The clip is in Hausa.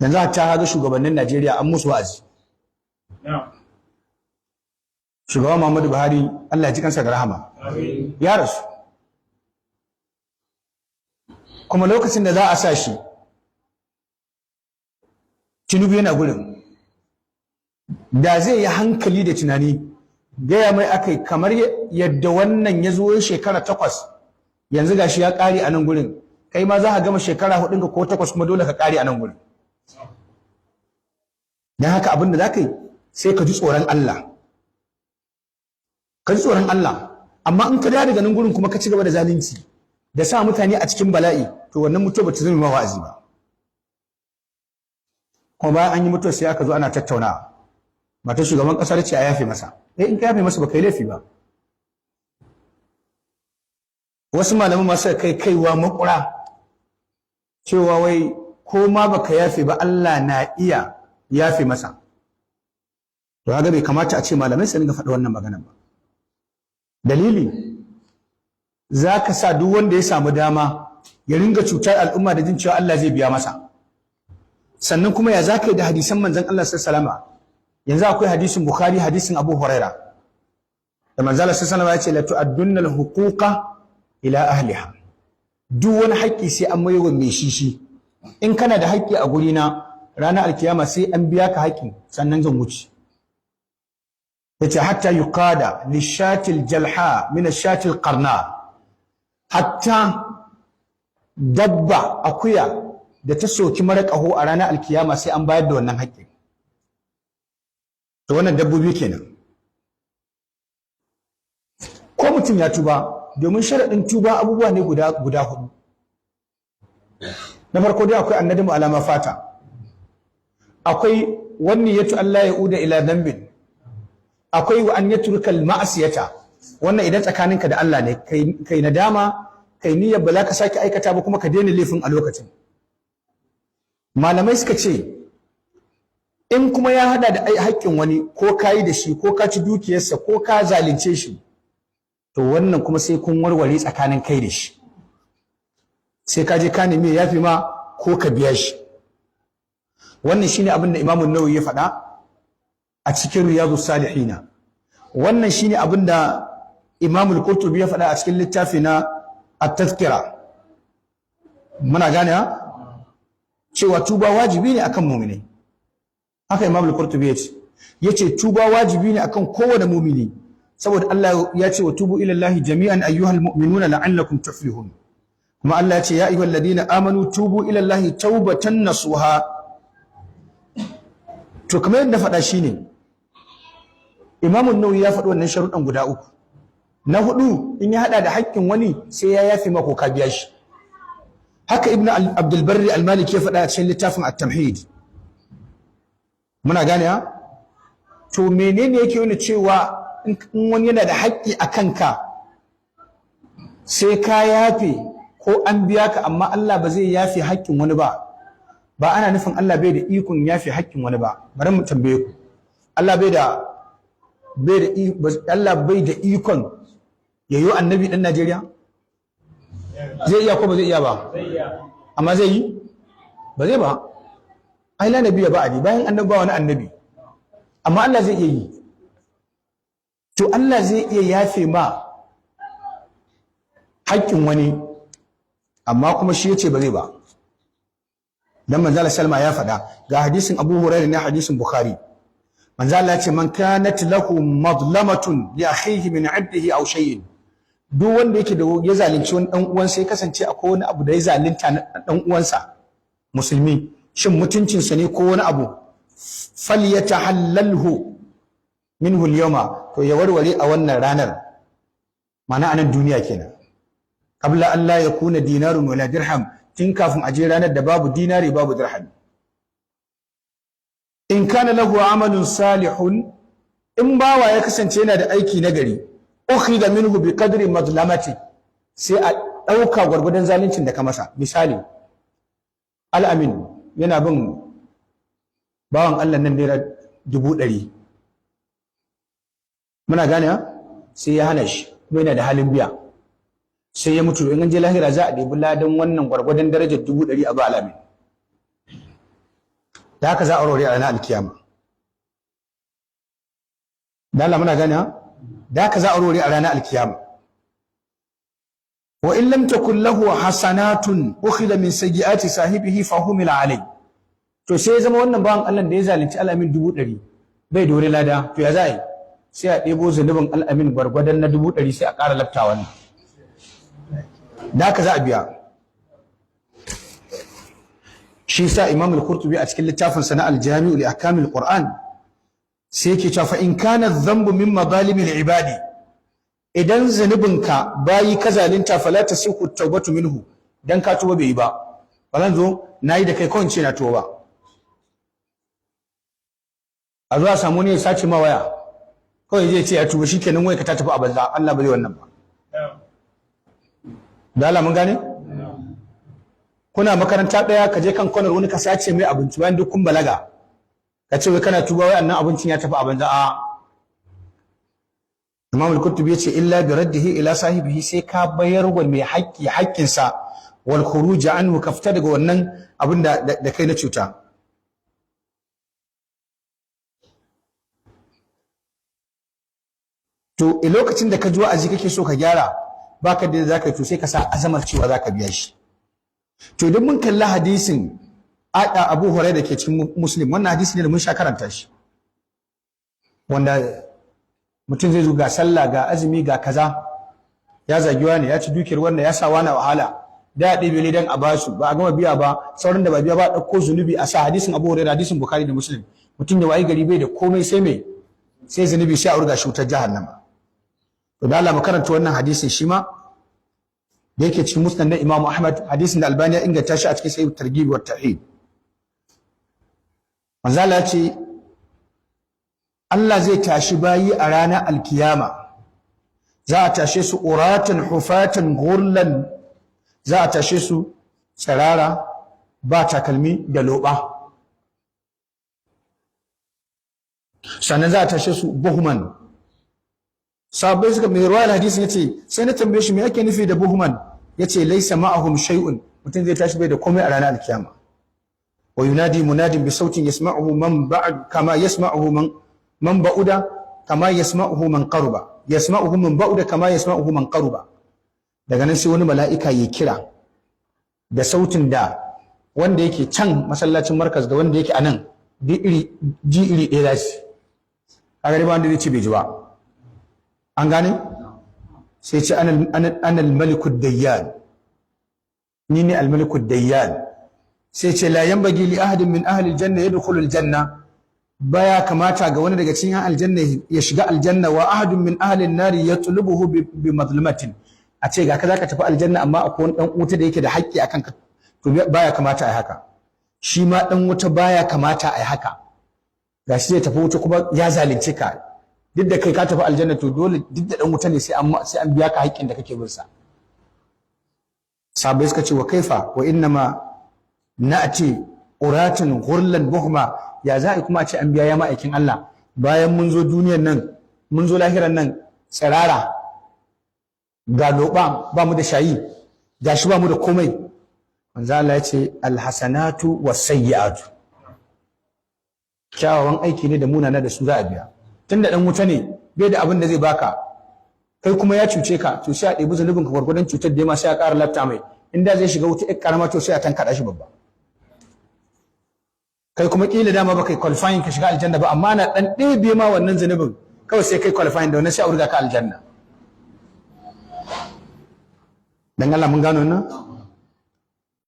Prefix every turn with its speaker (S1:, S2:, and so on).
S1: Yanzu a ta ga shugabannin Najeriya an musu wa'azi. Shugaban Muhammadu Buhari, Allah ya ji kansa da rahama, ya rasu. Kuma lokacin da za a sa shi, Tinubu yana gurin. Da zai yi hankali da tunani, gaya mai akai kamar yadda wannan ya zo shekara 8, yanzu gashi ya ƙare a nan gurin, kai ma za ka gama shekara 4 ko 8, kuma dole ka ƙare a nan gurin. Don haka abin da za ka yi, sai ka ji tsoron Allah, ka ji tsoron Allah. Amma in ka dawo daga nan gurin kuma ka ci gaba da zalunci da sa mutane a cikin bala'i, to wannan mutuwa ba ta zama ma wa'azi ba. Kuma bayan an yi mutuwa, sai aka zo ana tattaunawa. Matar shugaban kasar ce a yafe masa. Eh, in ka yafe masa, ba kai laifi ba. Wasu malaman masu kai kaiwa makura cewa wai ko ma baka yafe ba, Allah na iya yafe masa. To kaga bai kamata a ce malamai su dinga faɗa wannan magana ba. Dalili, za ka sa duk wanda ya samu dama ya ringa cutar al'umma da jin cewa Allah zai biya masa. Sannan kuma ya za ka yi da hadisan manzon Allah sallallahu alaihi? Yanzu akwai hadisin Bukhari, hadisin Abu Huraira, da manzon Allah sallallahu alaihi ya ce: "La tu'addunna al-huquqa ila ahliha." Duk wani haƙƙi sai an mayo wa mai shi. In kana da haƙƙi a guri na, ranar alkiyama sai an biya ka haƙƙin sannan zan wuce. Yace: "Hatta yuqada lishatil jalha min ashatil qarna." Hatta dabba akuya da ta soki mara ƙaho, a ranar alkiyama sai an bayar da wannan haƙƙin. To wannan dabbobi kenan. Ko mutum ya tuba, domin sharaɗin tuba abubuwa ne guda hudu. Na farko dai akwai annadamu alama fata, akwai wani yatu Allah ya uda ila dhanbin, akwai wa an yatrukal ma'asiyata. Wannan idan tsakaninka da Allah ne, kai nadama, kai niyyar ba za ka sake aikata ba, kuma ka daina laifin a lokacin. Malamai suka ce in kuma ya hada da haƙƙin wani, ko ka yi da shi, ko ka ci dukiyarsa, ko ka zalunce shi, to wannan kuma sai kun warware tsakanin kai da shi, sai ka je ka nemi ya yafi ma ko ka biya shi. Wannan shine abin da Imam Nawawi ya faɗa a cikin Riyadus Salihina. Wannan shine abin da Imam Al-Qurtubi ya faɗa a cikin littafi na At-Tadhkira. Muna gane cewa tuba wajibi ne akan mu'mini. Haka Imam Al-Qurtubi yace tuba wajibi ne akan kowane mu'mini, saboda Allah ya ce: "Wa tubu ila Allahi jami'an ayyuhal mu'minuna la'allakum tuflihun." Kuma Allah ya ce: "Ya ayyuhal ladina amanu tubu ila Allahi tawbatan nasuha." To kamar yadda faɗa shine, Imam An-Nawawi ya faɗi wannan sharuɗan guda uku. Na hudu, in ya hada da haƙƙin wani, sai ya yafe maka ka biya shi. Haka Ibn Abdul Barri Al-Maliki ya faɗa a cikin littafin At-Tamhid. Muna gane ha? To menene yake nuna cewa in wani yana da haƙƙi a kanka sai ka yafe ko an biya ka, amma Allah ba zai yafe haƙƙin wani ba? Ba ana nufin Allah bai da ikon yafe haƙƙin wani ba. Bari mu tambaye ku, Allah bai da ikon yayo annabi ɗan Najeriya? Zai iya ko ba zai iya ba? Amma zai yi? Ba zai ba. Ai la nabiyya ba'di, bayan annabi ba wani annabi. Amma Allah zai iya yi. To Allah zai iya yafe ma haƙƙin wani, amma kuma shi yace ba zai ba. Dan manzo Salma ya faɗa, ga hadisin Abu Hurairah ne, hadisin Bukhari. Manzo Allah ya ce: "Man kanat lahu madlamatun li akhihi min 'abdihi aw shay'in." Duk wanda yake da ya zalunci wani dan uwansa, ya kasance akwai wani abu da ya zalunta na dan uwansa musulmi, shin mutuncinsa ne ko wani abu, "falyatahallalhu minhu al-yawma", to ya warware a wannan ranar, mana anan duniya kenan, "qabla an la yakuna dinarun wala dirham", tun kafin aje ranar da babu dinari babu dirham. "In kana lahu amalun salihun", in bawa ya kasance yana da aiki nagari, "ukhidha minhu bi qadri madlamati", sai a dauka gwargwadon zaluncin da ka masa. Misali, Al'amin yana bin bawan Allah nan ₦100,000. Muna gane ha? Sai ya hana shi, kuma yana da halin biya, sai ya mutu. In an je lahira, za a ɗebi ladan wannan gwargwadon darajar 100,000 a ba Al'amin. Da haka za a aure a ranar alkiyama. Da Allah muna gane, da haka za a aure a ranar alkiyama. Wa in lam takun lahu hasanatun ukhila min sayyiati sahibihi fa humila alai. To sai ya zama wannan bawan Allah da ya zalunci Al'amin 100,000 bai dore lada, to ya za a yi? Sai a ɗebo zunubin Al'amin gwargwadon na 100,000 sai a ƙara lafta wannan. Da haka za a biya. Shi sa Imam al-Qurtubi a cikin littafin sa na al-Jami'u li Ahkamil Qur'an sai yake cewa, fa in kana dhanbu min madalimil ibadi, idan zunubinka bayi ka zalunta, fala tasihu tawbatu minhu, dan ka tuba bai yi ba. Ba zan zo nayi da kai kawai ce na tuba ba. A zuwa samu ne ya sace ma waya kawai zai ce ya tuba, shikenan waya ka ta tafi a banza. Allah ba zai wannan ba. Da Allah mun gane? Kuna makaranta ɗaya, ka je kan kwanar wani ka sace mai abinci bayan duk kun balaga, ka ce wai kana tuba, wai annan abincin ya tafi a banza. A Imam al-Qurtubi yace illa bi raddihi ila sahibihi, sai ka bayar wa mai haƙƙi haƙƙinsa, wal khuruj anhu, ka fita daga wannan abin da kai na cuta. To a lokacin da ka ji wa'azi kake so ka gyara, baka da zaka yi, to sai ka sa azamar cewa zaka biya shi. To idan mun kalli hadisin ada Abu Hurairah da ke cikin Muslim, wannan hadisi ne da mun sha karanta shi, wanda mutum zai zo ga sallah, ga azumi, ga kaza, ya zagi wani, ya ci dukiyar wannan, ya sa wani wahala, da ya ɗebe ledan a basu, ba a gama biya ba, sauran da ba biya ba a ɗauko zunubi a sa. Hadisin Abu Hurairah, hadisin Bukhari da Muslim. Mutum ya wayi gari bai da komai sai mai sai zunubi, sai a urga shi wutar jahannama. To da Allah mu karanta wannan hadisin shi ma da yake cikin Musnad na Imam Ahmad, hadisin da Albani ya inganta shi a cikin Sahih Targhib wa Tarhib. Manzo Allah ya ce Allah zai tashi bayi a ranar alkiyama, za a tashe su uratan hufatan ghurlan, za a tashe su tsirara ba takalmi da loba, sannan za a tashe su buhman. Sahabbai suka mai ruwayar hadisin yace sai na tambaye shi me ake nufi da buhman, yace laysa ma'ahum shay'un, mutum zai tashi bai da komai a ranar alkiyama. Wa yunadi munadin bi sautin yasma'uhu man ba'd kama yasma'uhu man ba'uda kama yasma'uhu man qaruba, yasma'uhu man ba'uda kama yasma'uhu man qaruba. Daga nan sai wani mala'ika ya kira da sautin da wanda yake can masallacin markaz da wanda yake anan iri ji iri ɗaya za su kaga dai ba wanda zai ce bai ji ba. An gane? Sai ce anal malikud dayyan, ni ne al malikud dayyan. Sai ce la yanbaghi li ahadin min ahli aljanna yadkhulu aljanna, baya kamata ga wani daga cikin aljanna ya shiga aljanna, wa ahadun min ahli an-nari yatlubuhu bi mazlumatin. A ce ga ka zaka tafi aljanna amma akwai wani dan wuta da yake da haƙƙi akan ka, to baya kamata ai haka. Shi ma dan wuta baya kamata ai haka, gashi zai tafi wuta kuma ya zalunce ka, duk da kai ka tafi aljanna, to dole duk da dan wuta ne sai an biya ka haƙƙin da kake bin sa. Sahabbai suka ce wa kaifa wa innama na'ti uratin ghurlan buhma, ya za a kuma a ce an biya ya ma'aikin Allah bayan mun zo duniyar nan, mun zo lahiran nan tsirara, ga loba ba mu da shayi, gashi ba mu da komai. Manzo Allah ya ce alhasanatu wasayyi'atu, kyawawan aiki ne da munana da su za a biya. Tunda dan wuta ne bai da abin da zai baka, kai kuma ya cuce ka, to sai a ɗebi zunubin ka gwargwadon cutar da ya ma sai a ƙara lafta mai. In da zai shiga wuta ƴar ƙarama, to sai a tankaɗa shi babba. Kai kuma ƙila dama ba kai qualifying ka shiga aljanna ba, amma na ɗan ɗebe ma wannan zunubin kawai sai kai qualifying da wannan, sai a wurga ka aljanna. Dan Allah mun gano wannan?